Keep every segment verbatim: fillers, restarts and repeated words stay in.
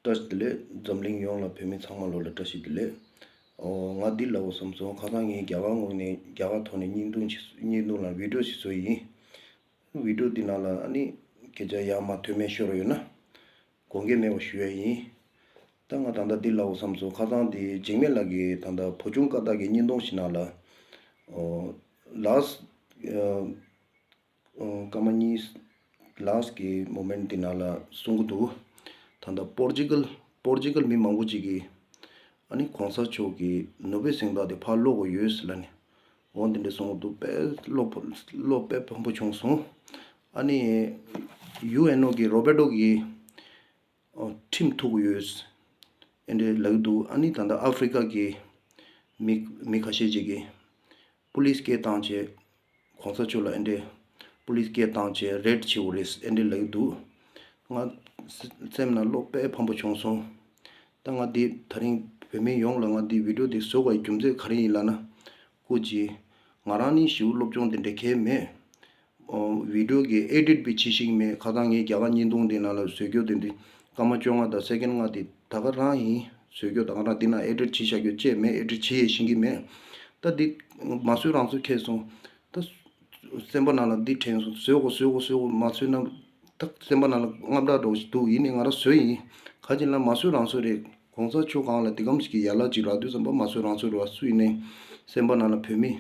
བཀྲ་ཤིས་བདེ་ལེགས། འཛམ་གླིང་ཡོངས་ལ་བོད་མི་ཚང་མ་ལོ་ལ་བཀྲ་ཤིས་བདེ་ལེགས། ཨོ། ང་འདི་ལབ་དགོས་བསམ་སོང་། ཁ་སང་ངས་རྒྱ་གར་ངོས་ནས་རྒྱ་གར་ཐོག་ནས་བརྙན་ཐུང་ཞིག་བརྙན་ཐུང་ལ་བི་ཌིའོ་ཞིག་བཟོས་ཡིན། བི་ཌིའོ་འདི་ནང་ལ་ཨ་ནི་སྐད་ཆ་ཡར་མར་མཐུན་མེད་ཤོར་ཡོད་ན་དགོངས་འགལ་མེད་པ་ཞུ་ཡ་ཡིན། ད་ང་ད་ལྟ་འདི་ལབ་དགོས་བསམ་སོང་། ཁ་སང་དེ་འཇིགས་མེད་ལགས་ཀྱིས་ད་ལྟ་བུ་ཆུང་བཀའ་རྟགས་ཀྱི་བརྙན་ཐུང་ཞིག་ནང་ལ། ཨོ། ལཱསི། ཨ། ཨོ། སྐར་མ་གཉིས། ལཱསི་གི་མོ་མེན་ཊི་དེ་ནང་ལ་གསུང་གི་འདུག། ད་ལྟ་པོར་ཅི་གལ། པོར་ཅི་གལ་མི་མང་པོ་ཅིག་གིས་ཨ་ནི་གོང་ས་མཆོག་གི་ནོ་བེལ་གཟེངས་རྟགས་དེ་ཕར་སློག་དགོས་ཡོད་ཟེར་ལབ་ནས། འོ་འདི་འདྲ་གསུང་གི་འདུག། དཔེ་བློ་ཕམ། བློ་དཔེ་ཕམ་པོ་བྱུང་སོང་། ཨ་ནི་ཡུ་ཨེན་ཨོ་གི་རོ་བྷར་ཊོ་གི། ཨོ། ཁྲིམས་ཐུག་ཡོད། ཨེ་འདྲས་ལབ་འདུག། ཨ་ནི་ད་ལྟ་ཨ་ཧྥི་རི་ཀ་གི་མི། མི་ཁ་ཤས་ཅིག་གིས་པུ་ལིས་སྐད་བཏང་བྱས། གོང་ས་མཆོག་ལ་ཨེ་འདྲས་པུ་ལིས་སྐད་བཏང་བྱས་རེ་ཌི་བྱེད་དགོས་རེད་ཨེ་འདྲས་ལབ་འདུག། ང་སེམས་ནང་བློ་དཔེ་ཕམ་པོ་བྱུང་སོང་། ད་ང་འདི་ད་རིང་བོད་མི་ཡོངས་ལ་ང་འདི་བི་ཌིའོ་འདི་བཟོ་དགོས་རྒྱུ་མཚན་ག་རེ་ཡིན་ལབ་ན། སྐུ་མཁྱེན། ང་རང་ནི་ཞེ་པོ་སློབ་སྦྱོང་དེ་འདྲ་གང་ཡང་མེད། ཨོ། བི་ཌིའོ་གི་ཨེ་ཌིཊ་བི་བྱེད་ཤེས་ཀྱི་མེད། ཁ་སང་ངས་རྒྱ་གར་བརྙན་ཐུང་དེ་ནང་ལ་བཟོས་རྒྱུ་དེ་འདི་སྐར་མ་བཅོ་ལྔ་དང་སེ་ཀེན་ལྔ་དེ་ད་ག་རང་ཡིན། བཟོས་རྒྱུ་ད་ག་རང་དེ་ནང་ཨེ་ཌིཊ་བྱེད་བཞག་རྒྱུ་ཅིག་མེད། ཨེ་ཌིཊ་བྱེད་ཡང་ཤེས་ཀྱི་མེད། ད་འདི་མ་བཟོས་རང་བཟོས་ཁེལ་སོང་། ད་སེམས་པ་ནང་ལ་འདི་དྲན་སོང་། བཟོས་དགོས་བཟོས་དགོས་བཟོས་དགོས། མ་བཟོས་ན་ད་སེམས་པ་ནང་ལ་དངངས་སྐྲག་འདྲ་བོ་ཞིག་འདུག། ཡིན་ནའི་ང་རང་བཟོས་ཡིན། ག་ཅི་ལབ་ན་མ་བཟོས་རང་བཟོས་རེད། གོང་ས་མཆོག་སྒང་ལ་འདི་གམ་ཞིག་གི་ཡན་ལག་ཅིག་རག་དུས་ཙམ་པ་མ་བཟོས་རང་བཟོས་རེད་བ། སུ་ཡིན་ནའི་སེམས་པ་ནང་ལ་བོད་མི་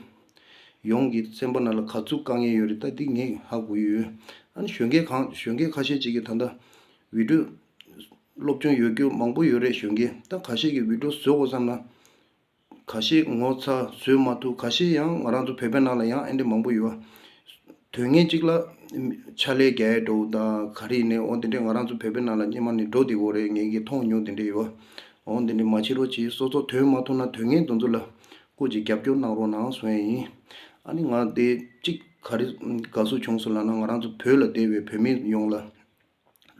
ཡོངས་ཀྱི་སེམས་པ་ནང་ལ་ག་ཚོད་དཀའ་ངལ་ཡོད་རེད། ད་འདི་ངས་ཧ་གོ་ཡོད། ཨ་ནི་གཞོན་སྐྱེས་གང་། གཞོན་སྐྱེས་ཁ་ཤས་ཅིག་གིས་ད་ལྟ་བི་ཌིའོ་སློབ་སྦྱོང་ཡོད་རྒྱུ་མང་པོ་ཡོད་རེད། གཞོན་སྐྱེས་ད་ཁ་ཤས་ཀྱིས་བི་ཌིའོ་བཟོ་དགོས་བསམ་ན། ཁ་ཤས་ངོ་ཚ་བཟོས་མ་ཐུབ། ཁ་ཤས་ཡང་ང་རང་ཚོ་བོད་པའི་ནང་ལ་ཡང་ཨེ་འདྲ་མང་པོ་ཡོད། དོན་ངན་གཅིག་ལ་ཕྱག་ལས་རྒྱག་ཡས་འགྲོ་དང་ག་རེ་ཡིན་ནའི་འོ་དེ་འདྲས་ང་རང་ཚོ་བོད་པའི་ནང་ལ་སྔོན་མ་ནས་འགྲོ་བསྡད་ཡོད་རེད། ངས་ཀྱིས་མཐོང་མྱོང་དེ་འདྲས་ཡོད། འོ་དེ་འདྲས་མ་བྱེད་རོགས་གྱིས། སོ་སོ་དོན་མ་ཐུབ་ན་དོན་ངན་དེ་ཚོ་ལ་སྐུ་མཁྱེན་རྒྱབ་སྐྱོར་གནང་རོགས་གནང་གསུང་ཡས་ཡིན། ཨ་ནི་ང་དེ་གཅིག་ག་རེ་དགའ་བསུ་བྱུང་སོང་ལབ་ན། ང་རང་ཚོ་བོད་ལ་བསྡད་པའི་བོད་མི་ཡོངས་ལ།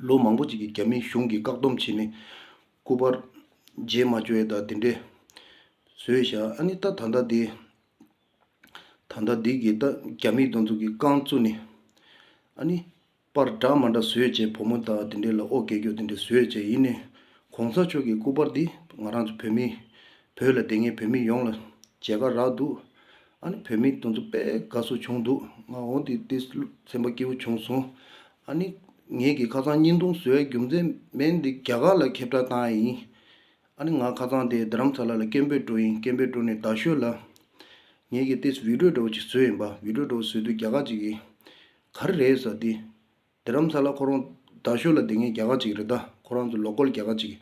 ལོ་མང་པོ་ཅིག་གི་རྒྱ་མི་གཞུང་གིས་བཀག་སྡོམ་བྱས་ནས་སྐུ་པར་མཇལ་མ་བཅུག་ཡས་དང་དེ་འདྲས་བཟོས་བཞག། ཨ་ནི་ད་ད་ལྟ་དེ། ད་ལྟ་འདི་གི་ད་རྒྱ་མི་དེ་ཚོ་གིས་རྐང་བཙུགས་ནས། ཨ་ནི་པར་འདྲ་མ་འདྲ་བཟོས་བྱས་བུ་མོ་དང་དེ་འདྲས་ལ་ཨོ་རྒྱག་རྒྱུ་དེ་འདྲས་བཟོས་བྱས། ཡིན་ནའི་གོང་ས་མཆོག་གི་སྐུ་པར་འདི་ང་རང་ཚོ་བོད་མི། བོད་ལ་བསྡད་མཁན་བོད་མི་ཡོངས་ལ་མཇལ་ཁ་རག་འདུག། ཨ་ནི་བོད་མི་དེ་ཚོ་དཔེ་དགའ་བསུ་བྱུང་འདུག། ང་འོ་དེ་དེ་སེམས་པ་སྐྱིད་པོ་བྱུང་སོང་། ཨ་ནི་ངས་ཀྱིས་ཁ་སང་བརྙན་ཐུང་བཟོ་ཡའི་རྒྱུ་མཚན་མིན་འདི་རྒྱ་གར་ལ་ཁྱབ་བསྒྲགས་བཏང་ཡ་ཡིན། ཨ་ནི་ང་ཁ་སང་དེ་རྡ་རམ་ས་ལ་ལ་སྐད་འབོད་འགྲོ་ཡིན། སྐད་འབོད་འགྲོ་ནས་རྡ་ཤོད་ལ་ངས་ཀྱིས་དེ་བི་ཌིའོ་འདྲ་བོ་ཅིག་བཟོས་ཡིན་པ། བི་ཌིའོ་འདྲ་བོ་བཟོས་དུས་རྒྱ་གར་ཅིག་གིས་ག་རེ་རེད་ཟེར་དེ། རྡ་རམ་ས་ལ་ཁོ་རང་རྡ་ཤོད་ལ་བསྡད་མཁན་རྒྱ་གར་ཅིག་རེད། ད་ཁོ་རང་ཚོ་ལོ་ཀལ་རྒྱ་གར་ཅིག་གིས་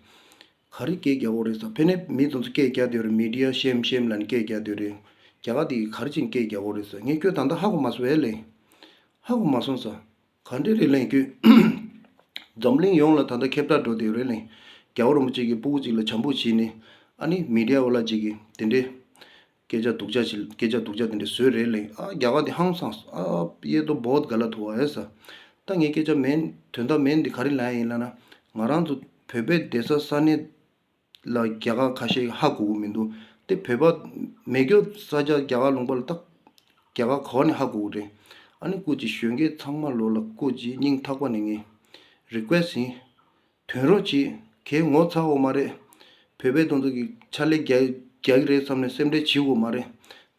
ག་རེ་སྐད་རྒྱག་གི་ཡོད་རེད་ཟེར། ཕ་ནས་མི་དེ་ཚོ་སྐད་རྒྱག་བསྡད་ཡོད་རེད། མི་ཌི་ཡ་ཤེམ་ཤེམ་ལབ་ནས་སྐད་རྒྱག་བསྡད་ཡོད་རེད། རྒྱ་གར་དེ་གིས་ག་རེ་བྱས་ནས་སྐད་རྒྱག་གི་ཡོད་རེད་ཟེར། ངས་ཁྱོད་ད་ལྟ་ཧ་གོ་མ་སོང་ཨེ་ལེ། ཧ་གོ་མ་སོང་ཟེར། ག་འདྲས་རེད་ལབ་ཡིན་ཁྱོད། འཛམ་གླིང་ཡོངས་ལ་ད་ལྟ་ཁྱབ་བསྒྲགས་འགྲོ་བསྡད་ཡོད་རེད་ལབ་ཡིན། རྒྱལ་བ་རིན་པོ་ཆེ་གི་སྤུ་གུ་ཅིག་ལ་བྱམས་པོ་བྱས་ནས། ཨ་ནི་མི་ཌི་ཡ་བ་ལ་ཅིག་གིས་དེ་འདྲས་སྐད་ཆ་སྡུག་ཅག་ཅིག། སྐད་ཆ་སྡུག་ཅག་དེ་འདྲས་བཟོས་རེད་ལབ་ཡིན། ཨ་རྒྱ་གར་དེ་ཧང་སངས། ཨ་ཡེ་ཏོ་བྷོད་ག་ལ་ཐུ་བ་ཨེ་ཟེར། ད་ངས་སྐད་ཆ་མིན། དོན་དག་མིན་འདི་ག་རེ་ལབ་ཡ་ཡིན་ལབ་ན། ང་རང་ཚོ་བོད་པའི་བསྡད་ས་ས་གནས་ལ་རྒྱ་གར་ཁ་ཤས་ཧ་གོ་གི་མི་འདུག། དེ་བོད་པ་མེད་རྒྱུ་ས་ཆ་རྒྱ་གར་ལུང་པ་ལ་ད་རྒྱ་གར་ག་བ་ནས་ཧ་གོ་གི་རེད། ཨ་ནི་སྐུ་མཁྱེན་གཞོན་སྐྱེས་ཚང་མ་ལོ་ལ་སྐུ་མཁྱེན་སྙིང་ཐག་པ་ནས་ངས་རི་ཀུ་ཨེ་སི་ཡིན། ཐོན་རོགས་གྱིས། གས་ངོ་ཚ་འོ་མ་རེད། བོད་པའི་དོན་དུ་གི་ཕྱག་ལས་རྒྱག་རྒྱག་གི་རེད་བསམ་ནས་སེམས་ཁྲལ་བྱེད་འོ་མ་རེད།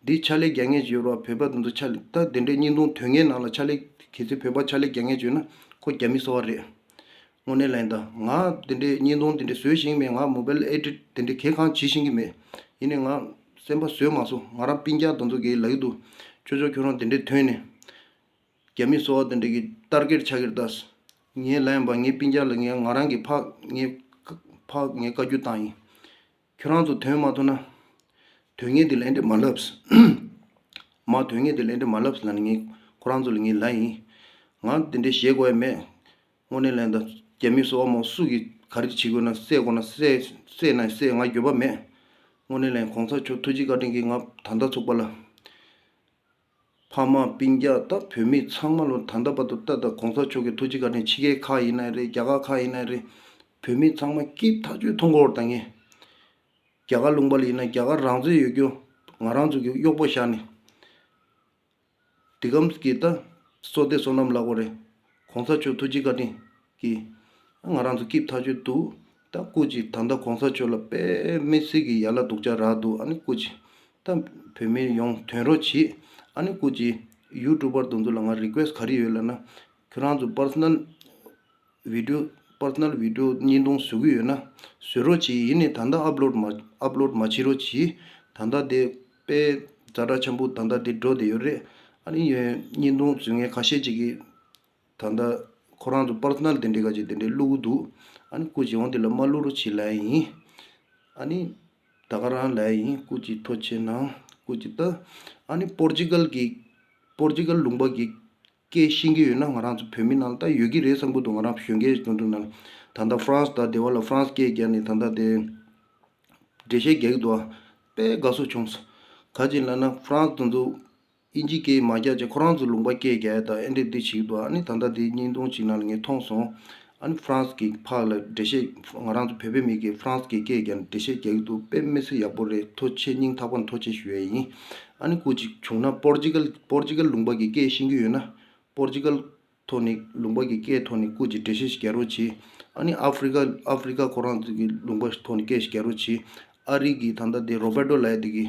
འདི་ཕྱག་ལས་རྒྱག་མཁན་ཅིག་ཡོད་རེད་བ། བོད་པ་དོན་དུ་ཕྱག་ལས། ད་དེ་འདྲའི་བརྙན་ཐུང་ཐོན་མཁན་ནང་ལ་ཕྱག་ལས། གལ་སྲིད་བོད་པ་ཕྱག་ལས་རྒྱག་མཁན་ཅིག་ཡོད་ན་ཁོ་རྒྱ་མི་སོ་པ་རེད། དངོས་གནས་ལན་ད་ང་དེ་འདྲའི་བརྙན་ཐུང་དེ་འདྲའི་བཟོས་ཤེས་ཀྱི་མེད། ང་མོ་བེལ་ཨེ་ཌིཊ་དེ་འདྲའི་གས་གང་བྱེད་ཤེས་ཀྱི་མེད། ཡིན་ནའི་ང་སེམས་པ་བཟོས་མ་སོང་། ང་རང་སྤུན་ཀྱག་དེ་ཚོ་གིས་ལབ་ཀྱི་འདུག། ཅོ་ཅོ་ཁྱོད་རང་དེ་འདྲའི་ཐོན་ནས་རྒྱ་མི་སོ་པ་དེ་འདྲ་གི་ཊར་གེཊ་ཆགས་ཀྱི་རེད་ད། ངས་ལབ་ཡིན་པ། ངའི་སྤུན་ཀྱག་ལ་ངས་ང་རང་གི་ཕ། ངའི་ཕ་ངས་བཀའ་བཀྱོན་བཏང་ཡིན། ཁྱོད་རང་ཚོ་ཐོན་མ་ཐུབ་ན། དོན་ངན་འདི་ལ་ཨེ་འདྲ་མ་ལབས། མ་དོན་ངན་འདི་ལ་ཨེ་འདྲ་མ་ལབས་ལབ་ནས་ངས་ཁོ་རང་ཚོ་ལ་ངས་ལབ་ཡིན། ང་འདི་འདྲ་བྱེད་དགོས་ཡ་མེད། དངོས་གནས་ལན་ད་རྒྱ་མི་སོ་པ་མོ་སུ་གིས་ག་རེ་བྱེད་དགོས་ན། བསད་དགོས་ན་བསད། བསད་ན་བསད། ང་འགྱོད་པ་མེད། དངོས་གནས་ལན་གོང་ས་མཆོག་ཐུགས་རྗེ་བཀའ་དྲིན་གྱིས་ང་ད་ལྟ་ཚུགས་པ་ལ། ཕ་མ་སྤུན་ཀྱག་ད་བོད་མི་ཚང་མ་ལོ་ད་ལྟ་བར་དུ་ད་ད་གོང་ས་མཆོག་གི་ཐུགས་རྗེ་བཀའ་དྲིན། ཕྱི་རྒྱལ་ཁག་ཡིན་ན་རེད། རྒྱ་གར་ཁག་ཡིན་ན་རེད། བོད་མི་ཚང་མ་སྐྱིད་ཐག་ཆོད་མཐོང་གི་ཡོད་རེད་ད་ངས། རྒྱ་གར་ལུང་པ་ལ་ཡིན་ན་རྒྱ་གར་རང་བཙན་ཡོད་རྒྱུ་ང་རང་ཚོ་གི་གཡོག་པོ་བཞག་ནས། འདི་གམ་གྱི་ད་བསོད་བདེ་བསོད་ནམས་ལབ་དགོས་རེད། གོང་ས་མཆོག་ཐུགས་རྗེ་བཀའ་དྲིན་གྱིས་ང་རང་ཚོ་སྐྱིད་ཐག་ཆོད་འདུག། ད་སྐུ་མཁྱེན། ད་ལྟ་གོང་ས་མཆོག་ལ་དཔེ་མི་སྲིད་ཀྱི་ཡ་ལ་སྡུག་ཅག་རག་འདུག་ཨ་ནི་སྐུ་མཁྱེན། ད་བོད་མི་ཡོངས་ཐོན་རོགས་གྱིས། ཨ་ནི་སྐུ་མཁྱེན། ཡུ་ཊུབ་པར་དེ་ཚོ་ལ་ང་རི་ཀུ་ཨེ་སི་ཊི་ག་རེ་ཡོད་ལབ་ན། ཁྱོད་རང་ཚོ་པར་སོ་ནལ་བི་ཌི་ཡོ། པར་སོ་ནལ་བི་ཌི་ཡོ་བརྙན་ཐུང་བཟོ་གི་ཡོད་ན་བཟོ་རོགས་གྱིས། ཡིན་ནའི་ད་ལྟ་ཨབ་ལོཌ་མ་ཨབ་ལོཌ་མ་བྱེད་རོགས་གྱིས། ད་ལྟ་དེ་དཔེ་ཛ་དྲག་ཆེན་པོ་ད་ལྟ་དེ་འགྲོ་བསྡད་ཡོད་རེད། ཨ་ནི་ཡོད་བརྙན་ཐུང་བཟོ་མཁན་ཁ་ཤས་ཅིག་གིས་ད་ལྟ་ཁོ་རང་ཚོ་པར་སོ་ནལ་དེ་འདྲའི་ག་ཅིག་དེ་འདྲའི་བླུག་གི་འདུག་ཨ་ནི་སྐུ་མཁྱེན་འོང་དེ་ལ་མ་བླུག་རོགས་གྱིས་ལབ་ཡིན། ཨ་ནི་ད་ག་རང་ལབ་ཡིན། སྐུ་མཁྱེན་ཐུགས་རྗེ་གནང་། སྐུ་མཁྱེན། ད་ཨ་ནི་པོར་ཅི་གལ་གྱི་པོར་ཅི་གལ་ལུང་པ་གི་སྐད་ཤེས་ཀྱི་ཡོད་ན་ང་རང་ཚོ་བོད་མི་ནང་ལ་ད་ཡོད་ཀྱི་རེད་བསམ་གྱི་འདུག་ང་རང་གཞོན་སྐྱེས་ཚོ་ཚོ་ནང་ལ། ད་ལྟ་ཧྥ་རན་སི་དང་དེ་བ་ལ་ཧྥ་རན་སི་སྐད་རྒྱག་ནས་ད་ལྟ་དེ་འགྲེལ་བཤད་རྒྱག་གི་འདུག་དཔེ་དགའ་བསུ་བྱུང་སོང་། ག་ཅི་ལབ་ན་ཧྥ་རན་སི་དེ་ཚོ་དབྱིན་ཇི་སྐད་མ་རྒྱག་བྱས་ཁོ་རང་ཚོ་ལུང་པ་སྐད་རྒྱག་ཡ་ད་ཨེ་འདྲས་འདི་བྱེད་ཀྱི་འདུག་ཨ་ནི་ད་ལྟ་དེ་བརྙན་ཐུང་ཅིག་ནང་ལ་ངས་མཐོང་སོང་། ཨ་ནི་ཧྥ་རན་སི་གི་ཕར་ལ་འགྲེལ་བཤད། ང་རང་ཚོ་བོད་པའི་མི་གིས་ཧྥ་རན་སི་གི་སྐད་རྒྱག་ནས་འགྲེལ་བཤད་རྒྱག་གི་འདུག་དཔེ་མི་སྲིད་ཡག་པོ་རེད། ཐུགས་རྗེ་ཆེ། སྙིང་ཐག་པ་ནས་ཐུགས་རྗེ་ཞུ་ཡ་ཡིན། ཨ་ནི་སྐུ་མཁྱེན་བྱུང་ན་པོར་ཅི་གལ་པོར་ཅི་གལ་ལུང་པ་གི་སྐད་ཤེས་ཀྱི་ཡོད་ན་པོར་ཅི་གལ་ཐོག་ནས་ལུང་པ་གི་སྐད་ཐོག་ནས་སྐུ་མཁྱེན་འགྲེལ་བཤད་ཞིག་རྒྱག་རོགས་གྱིས། ཨ་ནི་ཨ་ཧྥི་རི་ཀ་ཨ་ཧྥི་རི་ཀ་ཁོ་རང་ཚོ་གི་ལུང་པ་ཐོག་ནས་སྐད་ཞིག་རྒྱག་རོགས་གྱིས། ཨ་རི་གི་ད་ལྟ་དེ་རོ་བར་ཏོ་ལབ་ཡ་དེ་གི་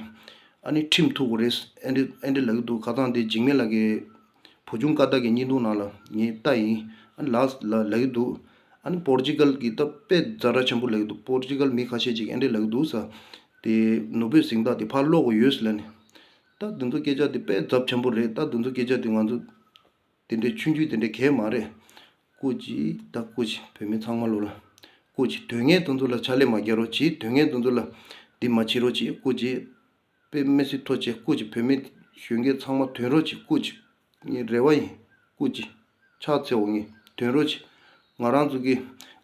ཨ་ནི་ཁྲིམས་ཐུག་གི་རེད། ཨེ་འདྲ་ཨེ་འདྲ་ལབ་ཀྱི་འདུག་ཁ་སང་དེ་འཇིགས་མེད་ལགས་ཀྱི་བུ་ཆུང་ཀ་ཏ་གི་བརྙན་ཐུང་ནང་ལ་ངས་ལྟ་ཡིན། ཨ་ནི་ལགས་ལ་ལབ་ཀྱི་འདུག་ཨ་ནི་པོར་ཅི་གལ་གི་ད་དཔེ་ཛ་དྲག་ཆེན་པོ་ལབ་ཀྱི་འདུག་པོར་ཅི་གལ་མི་ཁ་ཤས་ཅིག་ཨེ་འདྲ་ལབ་ཀྱི་འདུག་ས། དེ་ནོར་བུའི་གཟེངས་རྟགས་དེ་ཕར་སློག་དགོས་ཡོད་ལབ་ནས། ད་འདི་ཚོ་སྐད་ཆ་དེ་དཔེ་ཚབས་ཆེན་པོ་རེད། ད་འདི་ཚོ་སྐད་ཆ་དེ་ང་ཚོ་དེ་འདྲའི་ཆུང་ཆུང་དེ་འདྲའི་གལ་མ་རེད། སྐུ་མཁྱེན། ད་སྐུ་མཁྱེན་བོད་མི་ཚང་མ་ལོ་ལ། སྐུ་མཁྱེན་དོན་ངན་དེ་ཚོ་ལ་ཕྱག་ལས་མ་རྒྱག་རོགས་གྱིས། དོན་ངན་དེ་ཚོ་ལ་འདི་མ་བྱེད་རོགས་གྱིས། སྐུ་མཁྱེན། དཔེ་མི་སྲིད་ཐུགས་རྗེ་ཆེ། སྐུ་མཁྱེན་བོད་མི་གཞོན་སྐྱེས་ཚང་མ་ཐོན་རོགས་གྱིས། སྐུ་མཁྱེན། ངའི་རེ་བ་ཡིན། སྐུ་མཁྱེན། ཕྱག་འཚལ་བ་ངས་ཐོན་རོགས་གྱིས། ང་རང་ཚོ་གི་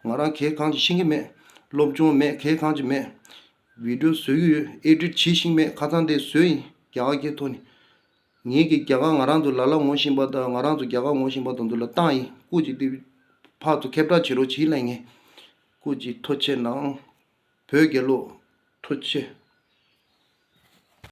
ང་རང་གལ་གང་ཅིག་ཤེས་ཀྱི་མེད། སློབ་སྦྱོང་མེད། གལ་གང་ཅིག་མེད། བི་ཌི་ཡོ་བཟོ་གི་ཡོད། ཨེ་ཌིཊ་བྱེད་ཤེས་ཀྱི་མེད། ཁ་སང་དེ་བཟོས་ཡིན། རྒྱ་གར་སྐད་ཐོག་ནས། ངེད་ཀྱི་རྒྱ་གར་ང་རང་ཚོ་ལ་ལ་ངོ་ཤེས་པ་དང་ང་རང་ཚོ་རྒྱ་གར་ངོ་ཤེས་པ་དང་ཚོ་ལ་བཏང་ཡིན། སྐུ་མཁྱེན་དེ་ཕར་ཚུར་ཁྱབ་བསྒྲགས་བྱེད་རོགས་གྱིས་ལབ་ངས། སྐུ་མཁྱེན་ཐུགས་རྗེ་གནང་། བོད་རྒྱལ་ལོ། ཐུགས་རྗེ་ཆེ།